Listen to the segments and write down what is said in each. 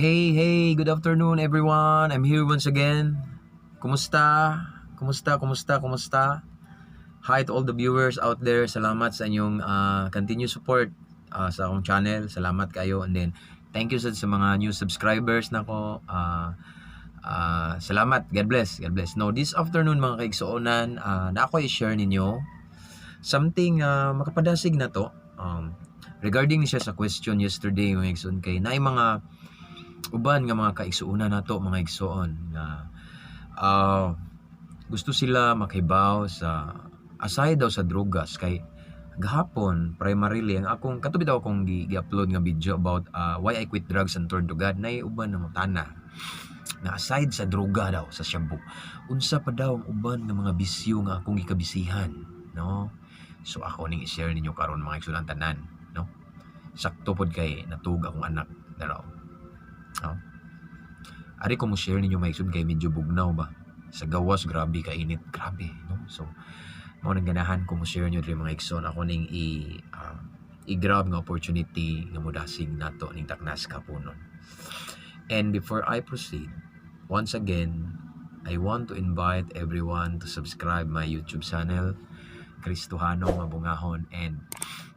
Hey, hey, good afternoon, everyone. I'm here once again. Kumusta? Kumusta? Kumusta? Kumusta? Hi to all the viewers out there. Salamat sa inyong continued support sa akong channel. Salamat kayo. And then, thank you sa mga new subscribers nako. Salamat. God bless. God bless. No, this afternoon, mga kaigsuonan, na ako i-share ninyo something makapadasig na to. Regarding ni siya sa question yesterday, mga igsoon, kay naay mga uban nga mga kaigsuonan nato, mga igsoon, nga gusto sila makibaw sa aside daw sa drogas, kay gahapon primarily ang akong kato bitaw akong gi-upload nga video about why I quit drugs and turn to God, nay uban nga mutana na aside sa droga daw, sa shabu, unsa pa daw ang uban nga mga bisyo nga akong gikabisihan, no? So ako ning i-share ninyo karon, mga igsoon, ang tanan, no? Sakto pod kay natug akong anak daraw, no? Ari ko mo share ninyo, mga igsoon, kay medyo bugnaw ba sa gawas, grabe ka init, grabe, no? So mao nang ganahan ko mo share nyo diri, mga igsoon. Ako ning i-grab nga opportunity nga modasig nato ning taknas kapunon. And before I proceed, once again, I want to invite everyone to subscribe my YouTube channel, Kristohano Mabungahon, and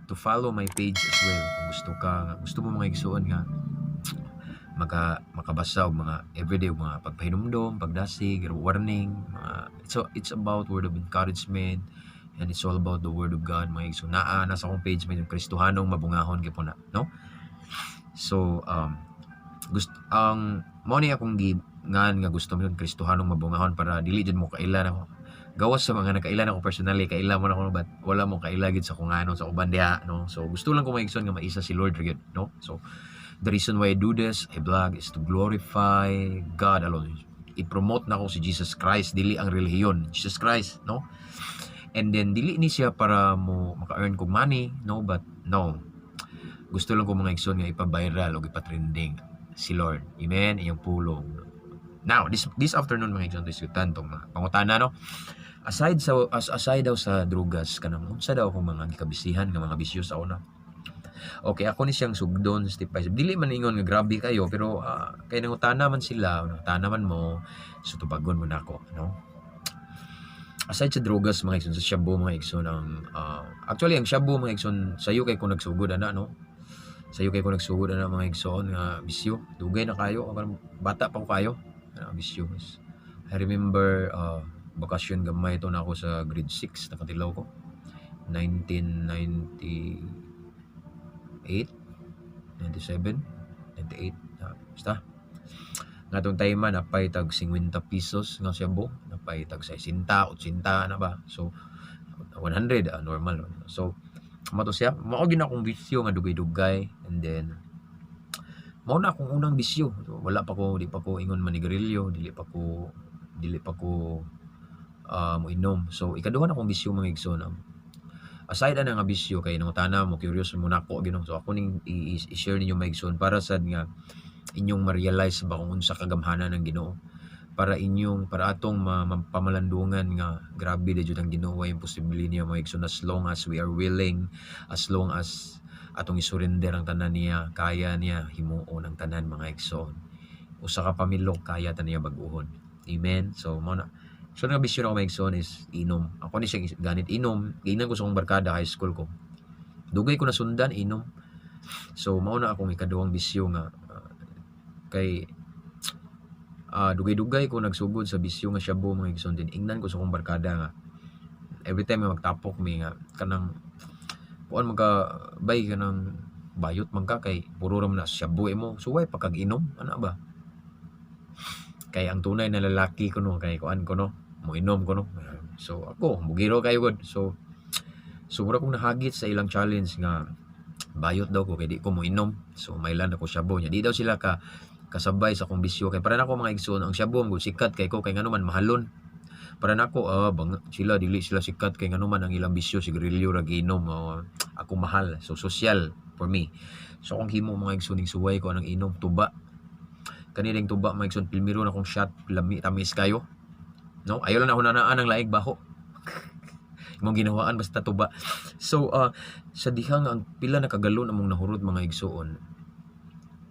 to follow my page as well kung gusto ka gusto mo, mga igsoon, nga makabasa og mga everyday og mga pagpahinumdom, pagdasig, warning, mga it's about word of encouragement and it's all about the word of God, mga igsoon. Naa nasa akong page may Kristohanong Mabungahon gyud na, no? So gusto ang mao ni akong gi ngan nga gusto mo Kristohanong Mabungahon para dili jud mo kaila nako. Gawas sa mga nakaila nako personally, kaila mo nako, but wala mo kaila gid sa kung ano sa uban diha, no? So gusto lang ko, mga igsoon, nga maisa si Lord gyud, no? So the reason why I do this, I vlog, is to glorify God alone. I-promote na ko si Jesus Christ, dili ang relihiyon, Jesus Christ, no? And then dili ni siya para mo maka-earn kog money, no, but no. Gusto lang ko, mga igsoon, nga ipa-viral o ipa-trending si Lord. Amen, iyang pulong. Now, this afternoon, mga igsoon, diskutan tong mga pangutana, no? Aside sa as aside daw sa drugas, kanang unsa daw akong mga gikabisihan nga mga bisyo sa una. Okay, ako ni siyang sugdon step by step. Dili man ingon nga grabe kayo, pero kay nangutana man sila, nangutana man mo, so tubagon mo nako, no? Aside sa drogas, mga igsoon, sa shabu, mga igsoon, ang actually ang shabu, mga igsoon, sayo kay ko nagsugod ana, no? Sayo kay ko nagsugod ana, mga igsoon, nga bisyo. Dugay na kayo, bata pa ko kayo. Ana bisyo. I remember bakasyon gamay to na ako sa grade 6, nakatilaw ko. 1998, 97, 98, basta. Nga tong time man, napay tag 50 pesos nga shabu, napay tag 60, 80 na ba. So 100 normal. So mao to siya, mao gyud akong bisyo nga dugay-dugay, and then mao na akong unang bisyo. So, wala pa ko, di pa ko ingon manigarilyo, dili pa ko moinom. So ikaduha na akong bisyo, mga igsoon. Aside ana nga bisyo, kay nangutana mo, curious mo nako Ginoo. So ako ning i-share ninyo, mga igsoon, para sad nga inyong ma-realize ba kung unsa kagamhanan ng Ginoo, para atong pamalandungan nga grabe na jud ang Ginoo, imposible niya, mga igsoon, as long as we are willing, as long as atong isurrender ang tanan niya, kaya niya himuon ang tanan, mga igsoon. Usa ka pamilok kaya ta niya bag-uhon. Amen. So mao na. So nga bisyo nako, mga igsoon, is inom. Ako ni siya ganit inom. Giingnan ko sa akong barkada high school ko. Dugay ko nasundan inom. So mao na akong ikaduhang bisyo nga kay dugay-dugay ko nagsugod sa bisyo nga shabu, mga igsoon, din ingnan ko sa akong barkada nga every time nga magtapok mi nga kanang kuan man ka bay, kanang bayot man ka kay puro ra man na shabu imo, suway pa kag inom ana ba, kay ang tunay na lalaki kuno kay kuan kuno moinom kuno. So ako mugiro kayo gud. So mura kong nahagit sa ilang challenge nga bayot daw ko kay di ko moinom. So mailan ako shabu nya di daw sila ka kasabay sa akong bisyo, kay para nako, mga igsoon, ang shabu mo sikat kay ko kay ngano man mahalon. Para nako, bang, sila dili sila sikat kay ngano man ang ilang bisyo sigarilyo ra giinom, ako mahal, so social for me. So akong himo, mga igsoon, ning suway ko anang inom tuba, kanilang tuba, mga igsoon, pilmiro na akong shot, lami, tamis kayo, no? Ayaw lang na hunanaan ang laig baho imong ginawaan, basta tuba. So sa dihang ang pila na kagalon among nahurot, mga igsoon,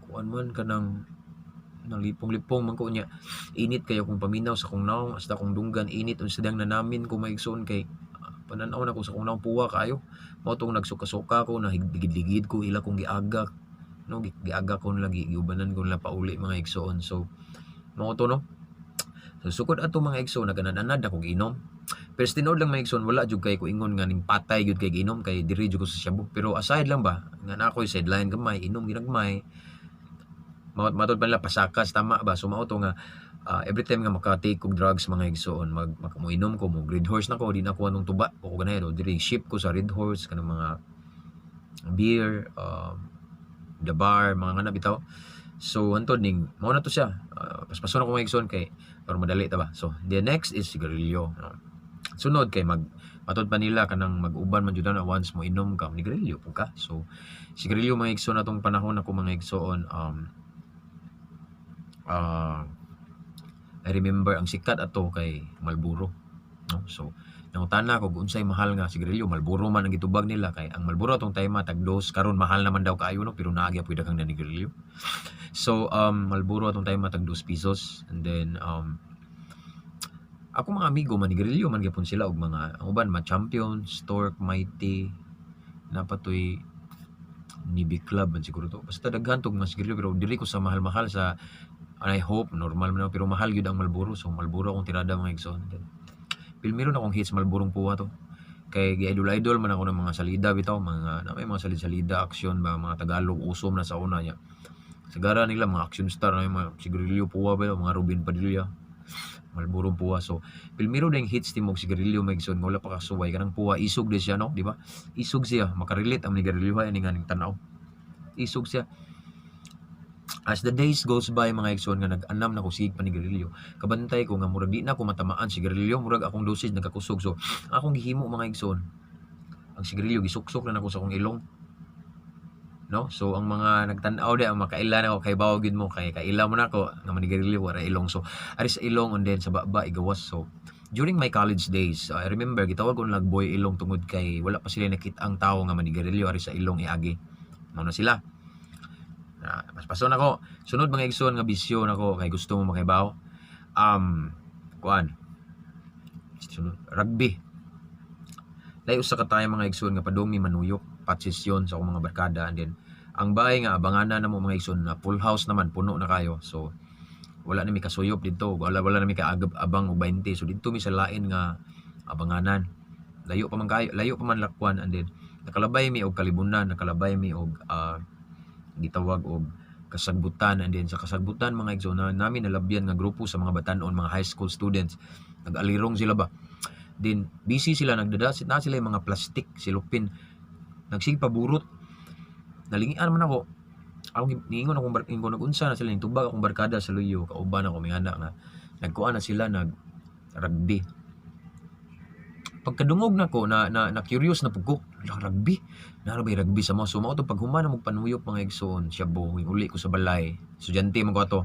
kuan man kanang Nalipong-lipong man ko niya. Init kayo kung paminaw sa kong naong, hasta kong dunggan init unsa dang nanamin ko, mga igsoon, kay pananaw na ko sa kong naong puwa kaayo. Mao tong nagsuka-suka ko, nahigligid ko ila kong giagak, no? Giagak ko nila, giubanan ko nila pauli, mga igsoon. So mao to, no? So sukod ato, mga igsoon, nagananad ako inom. Pero sa tinuod lang, mga igsoon, wala jud kay ko ingon nga ning patay gyud kay giinom kay diri jud ko sa shabu. Pero aside lang ba nga na ako'y sideline gamay, inom ginagmay. Matod pa nila pasakas tama ba. So mao to nga every time nga maka-take og drugs, mga igsoon, mag, mag moinom ko, mo Red Horse na ko, di na ko anong tuba o ko ganahan diri ship ko sa Red Horse, kanang mga beer, the bar, mga ngana bitaw. So antod ning mao na to siya. Paspason ako, mga igsoon, kay para madali ta ba. So the next is sigarilyo, no? Sunod kay mag matod pa nila kanang mag-uban man jud na once mo inom ka, nigarilyo pud ka. So sigarilyo, mga igsoon, atong panahon ako, mga igsoon, I remember ang sikat ato kay Marlboro, no? So nangutana ko kung unsay mahal nga sigarilyo, Marlboro man ang gitubag nila kay ang Marlboro atong time tag dos. Karon mahal naman daw kaayo, no? Pero naa gyud daghang nanigarilyo. So Marlboro atong time tag 2 pesos. And then ako mga amigo manigarilyo man gyapon sila og mga ang uban ma Champion, Stork, Mighty, napatoy Nibi Club man siguro to. Basta daghan tog mga sigarilyo, pero diri ko sa mahal-mahal sa, and I hope normal man ako, pero mahal gyud ang Marlboro. So Marlboro akong tirada, mga igsoon. Pilmiro na akong hits Marlborong puwa to. Kay gi-idol-idol man ako ng mga salida bitaw, mga na may mga salida-salida action ba, mga Tagalog, usom na sa una niya. Sagara nila mga action star na yung mga sigarilyo puwa ba, mga Robin Padilla. Marlboro puwa. So pilmiro na yung hits nimo og sigarilyo, mga igsoon, nga wala pa kasuway kanang puwa, isog di siya, no, di ba? Isog siya, makarelate ang nigarilyo ani nga ning tan-aw. Isog siya. As the days goes by, mga igsoon, nga nag-anam na ko sige panigarilyo, kabantay ko nga murag di na ako matamaan sigarilyo, murag akong dosage nagkakusog. So ang akong gihimo, mga igsoon, ang sigarilyo gisuksok na nako sa akong ilong, no? So ang mga nagtan-aw di ang makaila na ako kay bawo gyud mo kay kaila mo nako nga manigarilyo wala ilong. So ari sa ilong and then sa baba igawas. So during my college days, I remember gitawag ko nila boy ilong tungod kay wala pa sila nakita ang tawo nga manigarilyo ari sa ilong iagi. Mao na sila na paspason ako. Sunod, mga igsoon, nga bisyo nako kay gusto mo makibaw, kuan, sunod, rugby. Lahi usa ka tayo, mga igsoon, nga padung mi manuyop patsisyon sa akong mga barkada. And then ang bahay nga abanganan namo, mga igsoon, na full house naman, puno na kayo. So wala na mi kasuyop didto, wala na mi kaagab abang og 20. So didto mi sa lain nga abanganan, layo pa man kayo, layo pa man lakwan. And then nakalabay mi og kalibunan, nakalabay mi og gitawag og kasagbutan. And then sa kasagbutan, mga igsoon, na namin nalabyan nga grupo sa mga batanon, mga high school students, nag-alirong sila ba. Then busy sila nagdadasit na sila yung mga plastic silupin, nagsige paburot. Nalingian man ako. Ako niingon akong ingon nagunsa na sila. Ning tubag akong barkada sa luyo, kauban ako mingana nga nagkuan na sila, nag rugby. Pagkadungog nako na curious na pud ko. "Ala, rugby na ba, rugby sa mo?" So mao to, pag human na magpanuyop, mga igsoon, shabu, uli ko sa balay. Estudyante man ko ato.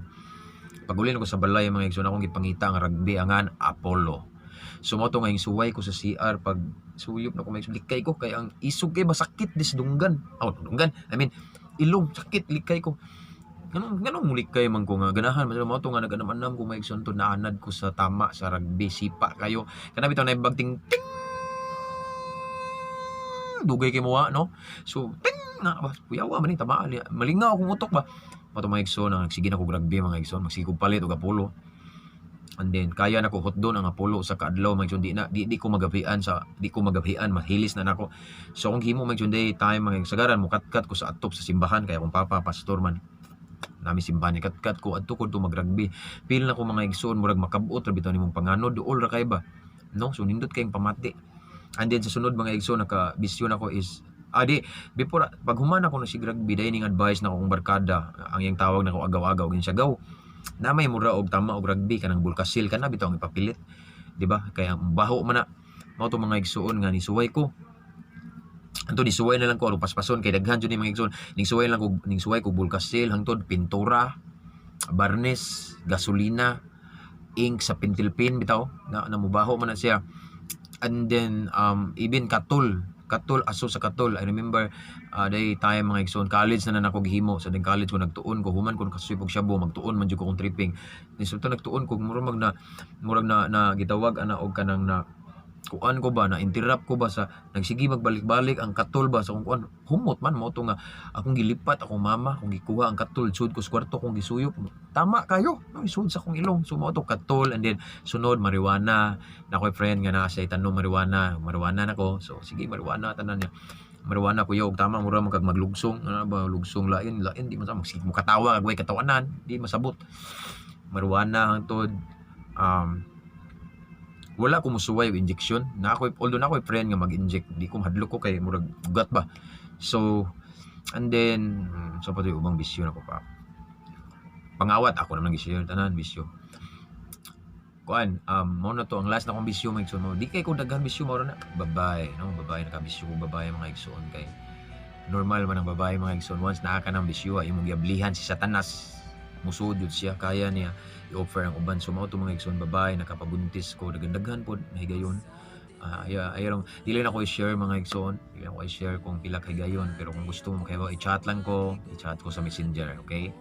Pag uli ko sa balay, mga igsoon, akong gipangita ang rugby angan Apollo. So mao to nga yung suway ko sa CR, pag suyop na ko, may likay ko kay ang isog kay basakit dis dunggan. Oh, dunggan, I mean ilong, sakit, likay ko. Nganong mulikay man ko nga ganahan man sila? Mao to nga nag-anam-anam ko, mga igsoon, to naanad ko sa tama sa rugby. Sipa kayo kana bitaw na ting ting, dugay kay mowa, no? So ting na ba, kuyawa man ni tamaan niya, malingaw akong utok ba. Mao to, mga igsoon, ang sige na ko rugby, mga igsoon, magsige kog palit og Apollo. And then kaya na ko hotdon ang Apollo sa kaadlaw, mga igsoon. Di na di, di ko magabian sa di ko magabian, mahilis na nako. So akong himo, mga igsoon, day time, mga sagaran mukatkat ko sa atop sa simbahan kay akong papa pastor man nami simbahan ni katkat ko adto ko to mag-rugby. Feel na ko, mga igsoon, murag makabot ra bitaw nimong panganod, duol ra kay ba, no? So nindot kayong pamati. And then sa sunod, mga igsoon, naka bisyo nako is adi before pag human ako na sig rugby, day ning advice na akong barkada, ang iyang tawag nako agaw-agaw gin siya gaw na may mura og tama og rugby kanang bulkasil kana bitaw ang ipapilit, di ba? Kaya ang baho man na. Mao to, mga igsuon, nga nisuway ko. Anto nisuway na lang ko aron paspason kay daghan jud ni, mga igsoon. Ning suway lang ko, ning suway ko bulkasil hangtod pintura, barnis, gasolina, ink sa pentel pen bitaw na namubaho man na siya. And then even katol. Katol, aso sa katol. I remember day time, mga igsoon, college na na nako gihimo. Sa ding college ko nagtuon ko, human ko nakasweep og shabu, magtuon man jud ko kong tripping. Ni so nagtuon ko, murag na gitawag ana og kanang na kuan ko ba, na interrupt ko ba sa nagsige magbalik-balik ang katol ba sa akong kuan, humot man mo to nga akong gilipat akong mama, akong gikuha ang katol, sud ko sa kwarto, akong gisuyop, tama kayo no, isud sa akong ilong. So mao to, katol. And then sunod, marijuana na ako'y friend nga naa sa tanom marijuana, marijuana nako. So sige, marijuana, tanan niya marijuana ko og tama, mura man kag maglugsong ano ba, lugsong lain lain, di man sa magsige mo katawa kag way katawanan, di masabot. Marijuana hangtod wala ko musuway og injection na ako, although na ako'y friend nga mag-inject, di ko mahadlok ko kay murag ugat ba. So and then so pati ubang bisyo na ko pa, pangawat ako naman gi-share tanan bisyo kuan. Mao na to ang last na akong bisyo, mga igsoon. Mo di kay ko daghan bisyo, mao na babae, no? Babae, nakabisyo ko babae, mga igsoon, kay normal man ang babae, mga igsoon. Once naa ka ng bisyo, imong giablihan si Satanas, musud jud siya, kaya niya i-offer ang uban. So mao to, mga igsoon, babae, nakapabuntis ko, daghan-daghan pod nahigayon. Ay ay lang, dili na ko i-share, mga igsoon, dili na ko i-share kung pila kay gayon, pero kung gusto mo kayo, i-chat lang ko, i-chat ko sa Messenger, okay?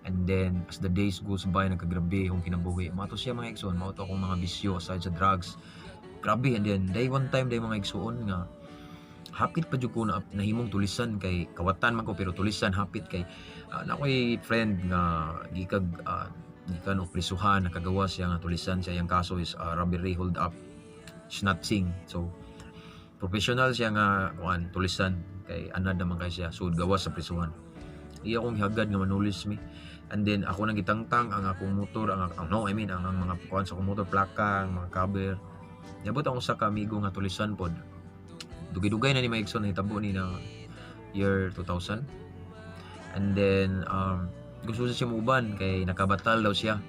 And then as the days goes by, nagkagrabe akong kinabuhi. Mao to siya, mga igsoon, mao to akong mga bisyo aside sa drugs, grabe. And then day one time day, mga igsoon, nga hapit pa jud ko na nahimong tulisan, kay kawatan man ko pero tulisan hapit, kay na ako'y friend nga gikag gikan og prisuhan, nakagawa siya nga tulisan siya. Iyang kaso is robbery, hold up, snatching. So professional siya nga kuan, tulisan, kay anad naman kay siya. So gawas sa prisuhan, iya akong hagad nga manulis mi. And then ako nang gitangtang ang akong motor, ang no, I mean ang mga kuan sa akong motor, plaka, ang mga cover. Niabot ako sa kamigo nga tulisan pod. Dugay-dugay na ni, mga igsoon, nahitabo ni na year 2000. And then gusto siya muuban kay nakabatal daw siya,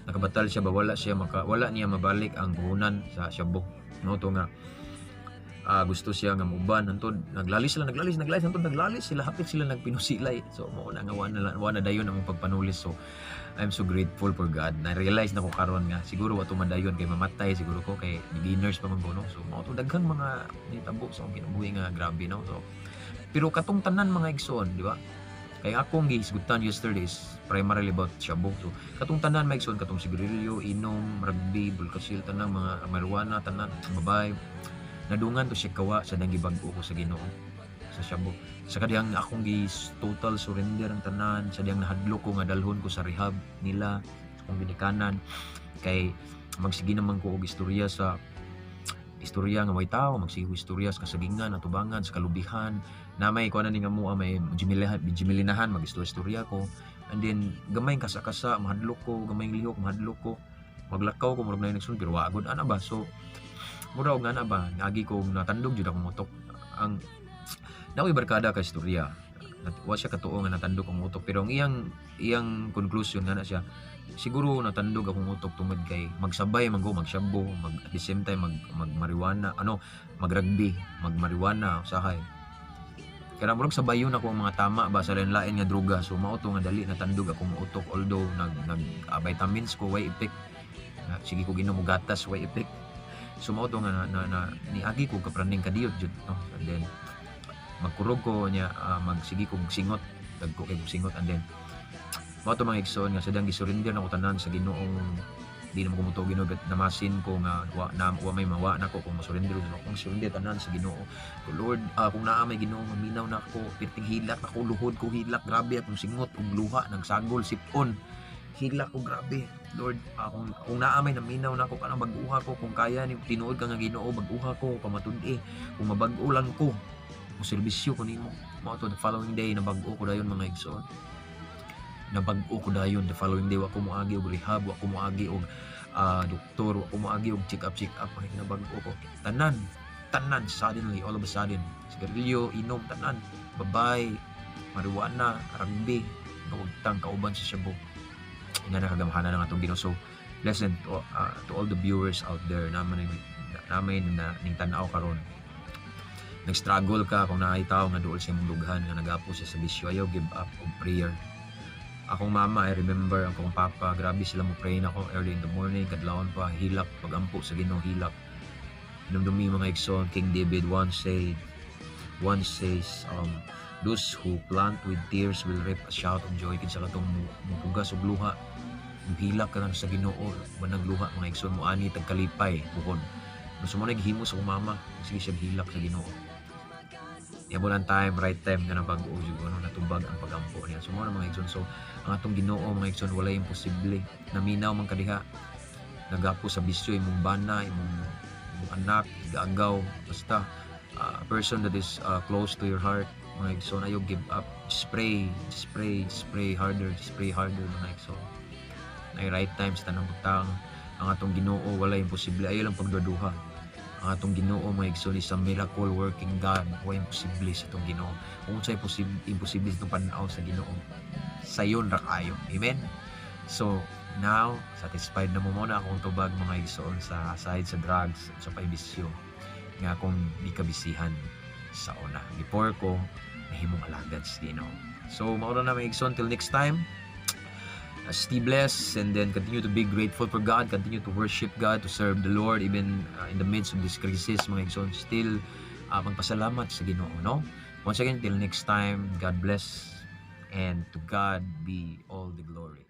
nakabatal siya ba, wala siya maka, wala niya mabalik ang puhunan sa shabu no. To nga gusto siya nga muuban, hantod naglalis sila, naglalis, naglalis, hantod naglalis sila, hapit sila nagpinusilay. So mao na nga wa na dayon ang pagpanulis. So I'm so grateful for God. Na realize na ko karon nga siguro wa to madayon kay mamatay siguro ko kay beginners pa man ko, no? So mao to, daghang mga nitabo sa akong kinabuhi nga grabe, no? So pero katong tanan, mga igsoon, di ba, kay akong gihisgutan yesterday is primarily about shabu. So katong tanan, mga igsoon, katong sigarilyo, inom, rugby, bulkasil, tanang mga marijuana, tanan, babay, nadungan to siya kawa sa dang gibag-o ko sa Ginoo sa shabu. Sa kadiyang akong gi total surrender ang tanan, sa diyang nahadlok ko nga dalhon ko sa rehab nila akong ginikanan, kay magsige naman ko og istorya sa istorya nga way tao, magsige ko istorya sa kasagingan, atubangan, sa kalubihan na may kuan ni nga mo, may jimilihan, jimilinahan, mag-istorya ko. And then gamay kasa-kasa, mahadlok ko, gamay lihok, mahadlok ko, maglakaw ko murag na nagsun, pero wa gud ana ba. So mura og ana ba, agi ko natandog jud akong utok. Ang nakoy barkada ka istorya, wa siya katuo nga natandog ang utok, pero ang iyang iyang conclusion nga na siya, siguro natandog akong utok tungod kay magsabay man ko magsyabo, mag at the same time mag mag marijuana, ano, magrugby, magmarijuana usahay. Kaya murag sabayon ako ang mga tama ba sa lain-lain nga droga. So mao to nga dali natandog akong utok, although nag nag vitamins ko, way effect. Na, sige ko ginom og gatas, way effect. So mao to nga na niagi ko kapraning kadiyot jud, no? And then magkurog ko niya, magsige kog singot, dagko kay kog singot. And then mao to, mga igsoon, nga sa dang gisurrender na ko tanan sa Ginoo. Di naman ko mutuo Ginoo, but namasin ko nga wa na wa may mawa nako kung mosurrender ko, kung surrender tanan sa Ginoo ko. Lord, kung naa may Ginoo, maminaw na ako, pirting hilak ako, luhod ko, hilak grabe akong singot ug luha nagsagol sipon, hilak ko grabe. Lord, kung naa may naminaw na ako, kanang bag-uha ko kung kaya ni tinuod ka nga Ginoo, bag-uha ko pamatud-i. Kung mabag-o lang ko, mo serbisyo ko nimo. Mao to, the following day nabag-o ko dayon, mga igsoon, nabag-o ko dayon the following day. Wa ko moagi og rehab, wa ko moagi og doktor, wa ko moagi og check up, check up, ay nabag-o ko tanan tanan, suddenly, all of a sudden. Sigarilyo, inom, tanan, babay, marijuana, rugby, kawagtang kauban sa shabu nga nakagamhanan ng atong Ginoo. So listen to all the viewers out there naman namin na ning tan-aw karon, nag-struggle ka, kung naay tao nga duol sa imong dughan nga nagapo siya sa bisyo, ayaw give up og prayer. Akong mama, I remember, ang akong papa, grabe sila mo pray nako early in the morning, kadlawon pa, hilak, pagampo sa Ginoo, hilak. Hinumdumi, mga igsoon, King David once says, "Those who plant with tears will reap a shout of joy." Kinsa katong mupugas og luha, muhilak ka lang sa Ginoo, managluha, mga igsoon, mo ani tag kalipay buhon. No, so mo naghimo sa akong mama, sige siya hilak sa Ginoo. Niabot ang time, right time nga nabag-o jud ano, natubag ang pagampo niya. So mo na, mga igsoon, so ang atong Ginoo, mga igsoon, walay imposible. Naminaw man kadiha, nagapo sa bisyo imong bana, imong anak, igaagaw, basta a person that is close to your heart, mga igsoon, ayaw give up. Just pray, just pray, just pray harder, just pray harder, mga igsoon. Nay right time sa tanang butang. Ang atong Ginoo, walay imposible. Ayaw lang pagduduha. Ang atong Ginoo, mga igsoon, is a miracle working God. Walay imposible sa atong Ginoo. Kung unsay imposible sa atong pan-aw sa Ginoo, sayon ra kaayo. Amen. So now satisfied na mo na akong tubag, mga igsoon, sa aside sa drugs, sa paibisyo nga akong gikabisihan sa una before ko nahimong alagad sa Ginoo. So mao na, mga igsoon. Till next time, stay blessed and then continue to be grateful for God, continue to worship God, to serve the Lord even in the midst of this crisis, mga igsoon. Still magpasalamat sa Ginoo, no? Once again, till next time, God bless and to God be all the glory.